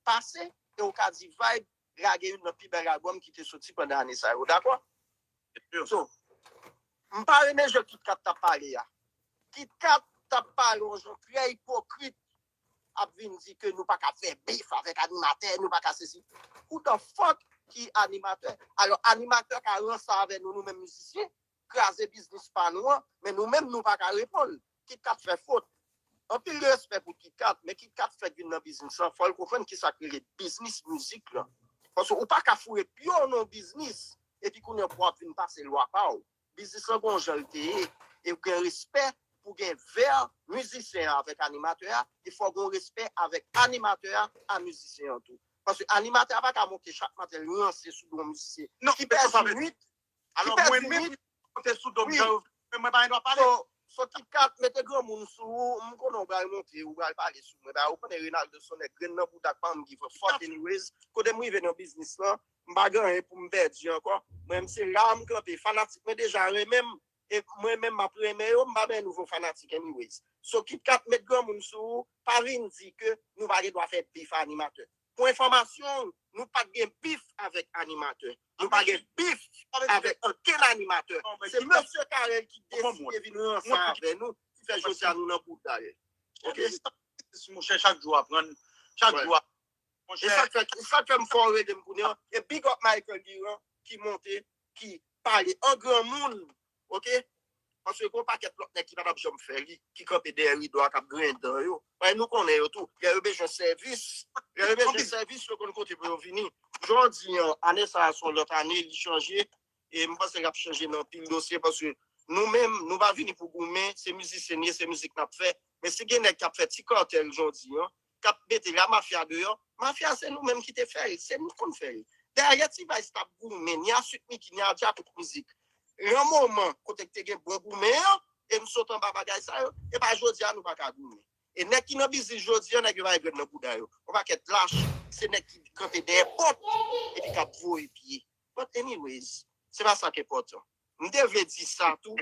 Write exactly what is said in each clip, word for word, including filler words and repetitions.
pase, e ou ka di Vybz lage youn nan pi bèl albòm ki te soti pandan ane sa yo, dakò? So, m pa renmen jan Kit Kat t ap pale a. Kit Kat t ap pale yon jan trè ipokrit, ap vin di ke nou pa ka fè bif avèk animatè, nou pa ka sesi. Who the fuck ki animatè? Alò, animatè ka ranse avè nou, nou menm mizisyen, kraze biznis pa nou an, men nou menm nou pa ka reponn. Kit Kat fè fot. Anpil respè pou Kit Kat, men Kit Kat fèk vin nan biznis lan, fò l konprann kisa k rele biznis mizik lan. Paske ou pa ka foure pye w nan yon biznis, epi kounye a pou w ap vin pase lwa pa w. Biznis lan gon jan l te ye, e w gen respè pou gen vè mizisyen an avèk animatè a, e fò w gen respè avèk animatè a a mizisyen an tou. Paske animatè a pa ka monte chak maten l ranse sou do mizisyen. Non, ki pèdi nwit, ki pèdi nwit. Alò, mwen menm, monte sou do m jan yo vle, men mwen pa gen dwa pale. So, so Kit Kat, mete granmoun sou ou, m konnen w pral monte, ou pral pale sou mwen. Ba, ou konnen Renaldo se yon nèg grenn nan bouda k pa janm give a fuck anyways. Kote m rive nan biznis lan, m pa gen anyen pou m pèdi ankò. Mwen menm se la m kanpe. Fanatik mwen deja renmen m. E mwen menm m ap renmen yo, m pa bezwen nouvo fanatik anyways. So Kit Kat met granmoun sou ou, pa vin di ke nou pa gen dwa fè bif animatè. Pou enfòmasyon w, nou pa t gen bif avèk animatè. Nou pa gen bif avèk okenn animatè. Se mesye Carel ki deside vin ranse avè nou, ki fè jodi a nou nan bouda l. Ok? Monchè, chak jou aprann, chak jou aprann. E sa k fè, e sa k fè m fè w rele m kounye a. E big up Michael Guiran ki monte, ki pale an granmoun, ok? Paske gon pakèt lòt nèg ki pa t ap janm fè li, ki kanpe dèyè rido a, k ap griyen dan yo. Paske nou konnen yo tou. Lè yo bezwen sèvis, lè yo bezwen sèvis, yo konn kote pou yo vini. Jodi an, ane sa a se yon lòt ane, li chanje. E m panse l ap chanje nan anpil dosye, paske nou menm, nou pa vini pou goumen, se mizisyen n ye, se mizik n ap fè. Men si gen nèg k ap fè ti kantèl jodi an, k ap mete la mafya deyò, mafya se nou menm ki te fè l, se nou k konn fè l. Dayè T-Vice t ap goumen, ni a Sweet Micky, ni a Djakout Mizik. Yon moman, kote k te gen bon goumen an, e m sot anba bagay sa yo, e pa jodi a nou pa ka goumen. E nèg ki nan biznis jodi an, nèg yo pa gen grenn nan bouda yo. Yon pakèt lach, se nèg ki kanpe dèyè pòt, epi k ap voye pye. But anyways, se pa sa k enpòtan. M te vle di sa tou,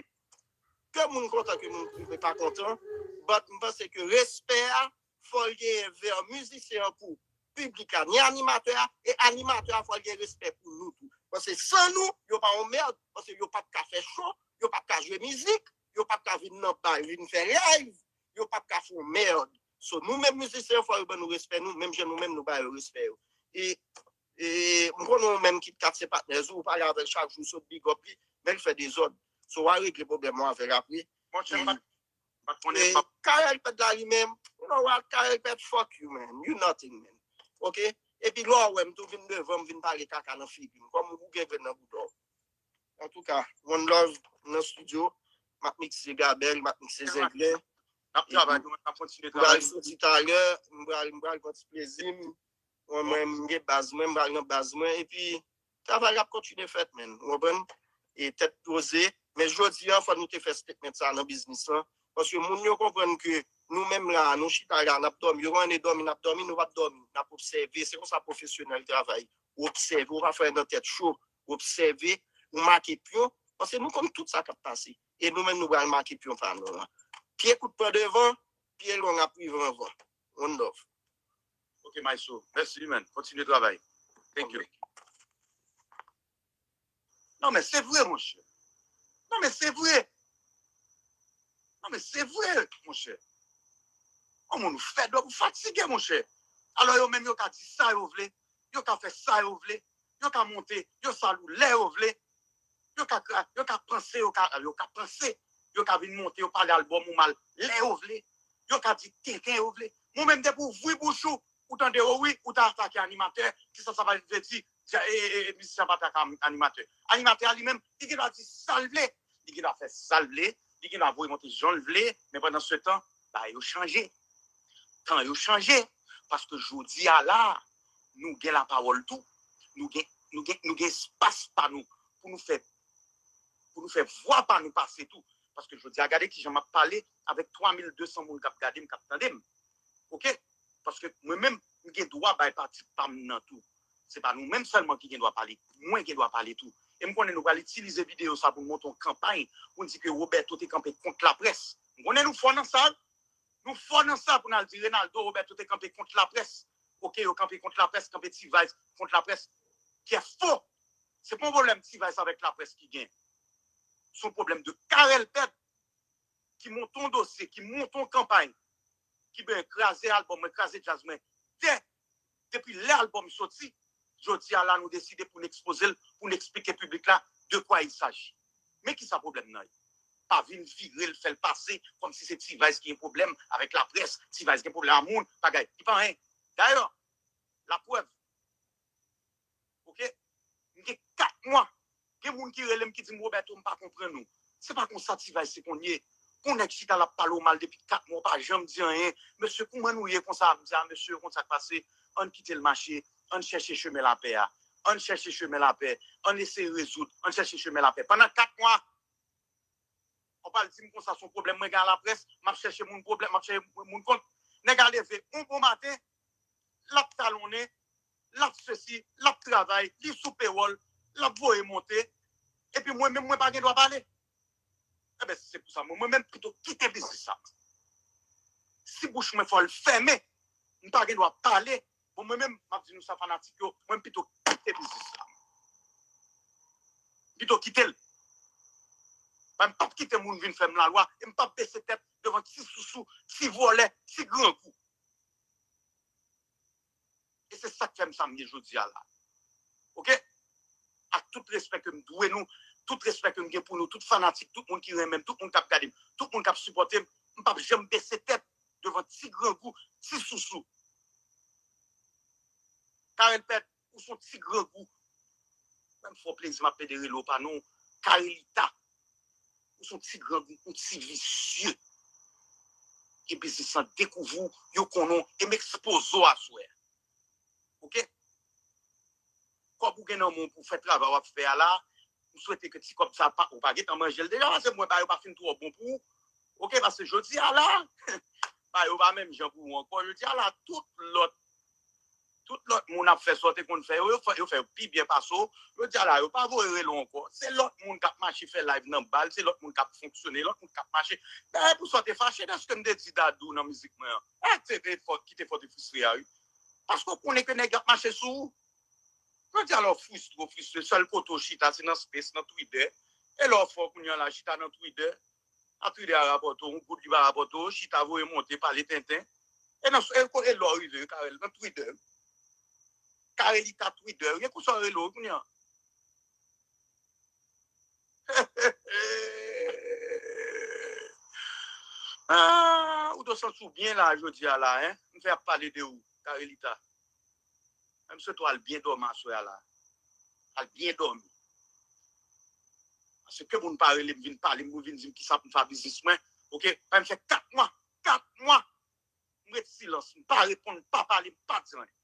ke moun kontan, ke moun pa kontan, but m panse ke respè a, fò l genyen vè mizisyen an pou piblik la, ni animatè a, e animatè a fò l gen respè pou nou tou. Paske san nou, yo pa yon mèd, paske yo p ap ka fè cho, yo p ap ka jwe mizik, yo p ap ka vin nan bal, vin fè live, yo p ap ka fè yon mèd. So, nou menm mizisyen, fò yo ban nou respè nou, menm jan nou menm nou ba yo respè yo. E, e m konnen ou menm Kit Kat se patnè ou, ou pale avè l chak jou, so big up li, men l fè dezòd. So, w a regle pwoblèm ou avè l apre. Monchè, m pa t konnen. E Carel Pèt la li menm, you know what, Carel Pèt, fuck you, man. You nothing, man. Ok? Epi lè w wè m tou vin devan m, vin pale kaka nan figi m. Kòm ou gen grenn nan bouda w. Antouka, one love nan estidyo. M ap mikse Gabèl, m ap mikse Zenglen. N ap travay, nou, n ap kontinye travay. M pral soti talè, m pral, m pral pran ti plezi m. Mwen, mwen, m gen baz mwen, m pral nan baz mwen. Epi, travay la ap kontinye fèt, man. Ou konprann? E tèt poze. Men jodi a, fò nou te fè statement sa nan biznis lan. Paske moun yo konprann ke nou menm la, nou chita la, n ap dòmi. Yo konn ane dòmi, n ap dòmi, nou p ap dòmi. N ap obsève. Se konsa pwofesyonèl travay. Ou obsève, ou pa fè nan tèt cho. Ou obsève, ou make pyon. Paske nou konn tout sa k ap pase. E nou menm nou pral make pyon pa nou an. Pye kout pran devan, pye long ap rive anvan. One love. Ok, Maestro. Mèsi, man. Kontinye travay. Thank you. Non, men se vre, monchè. Non, men se vre. Non, men se vre, monchè. Yon moun ou fèdòp, ou fatige, monchè. Alò, yo menm, yo ka di sa yo vle. Yo ka fè sa yo vle. Yo ka monte, yo sal ou lè yo vle. Yo ka, yo ka panse, yo ka, yo ka panse. Yo ka vin monte, yo pale albòm ou mal lè yo vle. Yo ka di kenken yo vle. Mwen menm, depi w ouvri bouch ou, ou tande, o wi, ou ta atake animatè, kisa sa va vle di, e, e, e, mizisyen ap atake animatè. Animatè a li menm, li gen dwa di sa l vle, li gen dwa fè sa l vle, li gen dwa voye monte jan l vle, men pandan se tan, bagay yo chanje. Tan yo chanje, paske jodi a la, nou gen lapawòl tou, nou gen, nou gen, nou gen espas pa nou, pou nou fè, pou nou fè vwa pa nou pase tou. Paske jodi a, gade kijan m ap pale avèk twa mil de san moun k ap gade m, k ap tande m. Ok? Paske mwen menm, m gen dwa bay pati pa m nan tou. Se pa nou menm sèlman ki gen dwa pale. Mwen gen dwa pale tou. E m konnen nou pral itilize videyo sa pou n monte yon kanpay, pou n di ke Roberto te kanpe kont laprès. M konnen nou fò nan sa. Nou fò nan sa pou n al di Renaldo, Roberto te kanpe kont laprès. Ok, yo kanpe kont laprès, kanpe T-Vice kont laprès. Kè fo. Se pa yon pwoblèm T-Vice avèk laprès ki gen. Se yon pwoblèm de Carel Pèd ki monte yon dosye, ki monte yon kanpay, ki ben kraze albòm mwen, kraze djaz mwen. Dè, depi lè albòm soti, jodi a la nou deside pou n ekspoze l, pou n eksplike piblik la de quoi il s'agit. Men ki sa pwoblèm nan ye? Pa vin vire l, fè l pase kòmsi se T-Vice ki gen pwoblèm avèk laprès, T-Vice gen pwoblèm a moun, bagay. Li pa anyen. Dayè, laprèv, ok, m gen kat mwa. Gen moun ki rele m ki di m, Roberto, m pa konprann ou. Se pa konsa T-Vice se konn ye. Pou nèg chita l ap pale w mal depi kat mwa, w pa janm di anyen. Mesye, kouman nou ye konsa? M di a mesye, konn sa k pase, ann kite l mache, ann chèche chemen lapè a. Ann chèche chemen lapè, ann eseye rezoud, ann chèche chemen lapè. Pandan kat mwa, w pral di m konsa se yon pwoblèm mwen gen a laprès, m ap chèche moun pwoblèm, m ap chèche moun kont. Nèg a leve yon bon maten, l ap talonnen, l ap sesi, l ap travay, li sou pewòl, l ap voye monte, epi mwen menm mwen pa gen dwa pale. Enben, se pou sa mwen, mwen menm pito kite biznis sa. Si bouch mwen fò l fèmen, m pa gen dwa pale. Bon, mwen menm, m ap di nou sa fanatik yo, mwen pito kite biznis la. M pito kite l. Paske m p ap kite moun vin fè m lalwa, e m p ap bese tèt devan ti sousou, ti vòlè, ti grangou. E se sa k fè m sa m ye jodi a la. Ok? Ak tout respè ke m dwe nou, tout respè ke m gen pou nou, tout fanatik, tout moun ki renmen m, tout moun k ap gade m, tout moun k ap sipòte m, m p ap janm bese tèt devan ti grangou, ti sousou. Carel Pèd, ou se yon ti grangou. Mwen m fè w plezi, m ap pede rele w pa non. Carelita, ou se yon ti grangou, yon ti visye. Gen biznis lan dekouvri w, yo konnen w, e m ekspoze w aswè a. Ok? Kòb ou gen nan men w pou w fè travay w ap fè a la, m swete ke ti kòb sa pa, ou pa gentan manje l deja, paske m wè bagay yo pa fin twò bon pou ou. Ok, paske jodi a la, bagay yo pa menm jan pou ou ankò. Jodi a la, tout lòt, tout lòt moun ap fè sa w te konn fè yo, yo fè, yo fè yo pi byen pase w. Jodi a la, yo pa voye rele w ankò. Se lòt moun k ap mache fè live nan bal, se lòt moun k ap fonksyone, lòt moun k ap mache. Dayè, pou sa w te fache, dèske m te di Dadou nan mizik mwen an. E se te fò, ki te fè w te fristre a, wi. Paske w konnen ke nèg yo ap mache sou ou. Jodi a la w fristre, w fristre, sèl kote w chita se nan Space, nan Twitter. E lè w fò kounye a la chita nan Twitter, a Twitter a rapòte w, yon goud li pa rapòte w, chita voye monte, pale tenten. E nan, e, e lè w rive, Carel, nan Twitter. Carelita Twitter, gen konsa w rele w kounye a. Ah, ou dwe santi w byen la, jodi a la, hein? M fè ap pale de ou, Carelita. M swete w al byen dòmi aswè a la. Al byen dòmi. Paske ke moun pa rele m vin pale m, pou vin di m kisa pou m fè biznis mwen. Ok? Paske m fè kat mwa, kat mwa, m ret silans. M pa reponn, m pa pale, m pa di anyen.